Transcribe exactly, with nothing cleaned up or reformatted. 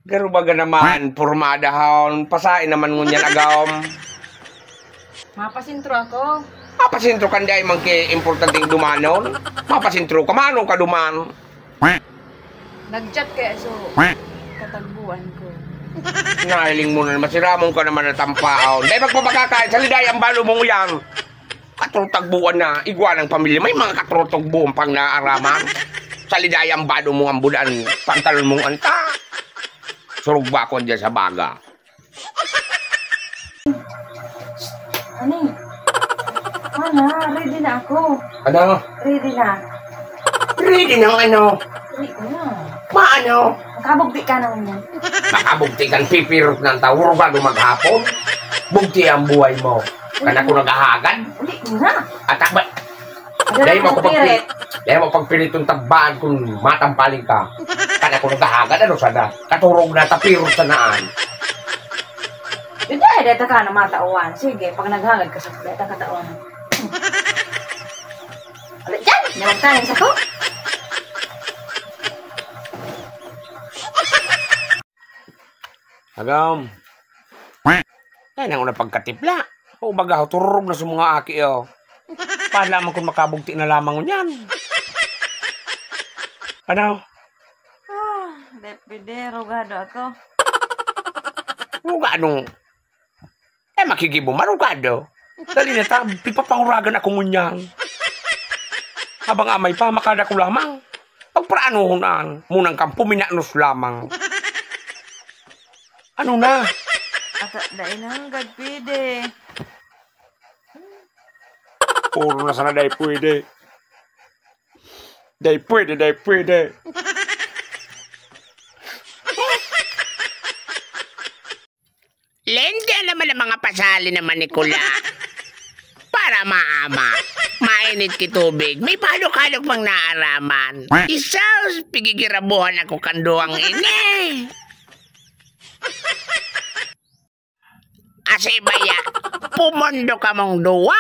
Garo baga naman, pormada hon. Pasain naman ngunyan, agom. Mapasentro ako. Mapasentro kan di ay man ki importanteng dumanon. Mapasentro ka, mano ka duman? Nag-chat kaya so katagbuan ko. Nahiling mo na naman, siramon ka naman na tampaon. Dai magpapakakain, saliday ang balo mong yan. Katrotagbuan na, igwa ng pamilya, may mga katrotagbuan pang naaraman. Saliday ang bado mo ang budan, pantalon mong anta. Surugba ko dyan sa baga. Ani? Ana, ready na ako. Ano? Ready na. Ready na ang ano? Ready na. Maano? Makabugti ka na ngunyan. Makabugti kang pipirot ng tawuro bago maghapon. Bugti ang buhay mo. Kan ako naghahagad. Uli na. At akba, dahil mo ako pagpirit. Dahil mo pagpiritong tagbaan kung matampaling ka. Kan ako naghahagad, ano sana? Katurog na tapirot sa naan. Hindi, deta ka na matawan. Sige, pag naghagad ka sa deta katawan. Ulit dyan, nawag tayo sa ko. Agam. Ay, nang una pagkatipla. O baga, tururog na sa mga aki, oh. Paano lamang kung makabugti na lamang ngunyan? Ano? Ah, depende, rugado ako. Rugado? Eh, makigibo, marugado. Dali na ta, pipapanguragan ako ngunyan. Habang amay pa, makada ko lamang. Pagparaanuhon an, munang kampo, minanos lamang. Ano na? Ata, dai na hanggad pwede. Puro na sana dai pwede. Dai pwede, dai pwede. Lente naman ang mga pasali naman ni Kula. Para maama, mainit ki tubig, may palok-halok pang naaraman. Isaus, pigigirabuhan ako kan duwang ini. Asibaya, pumondo kamong duwa.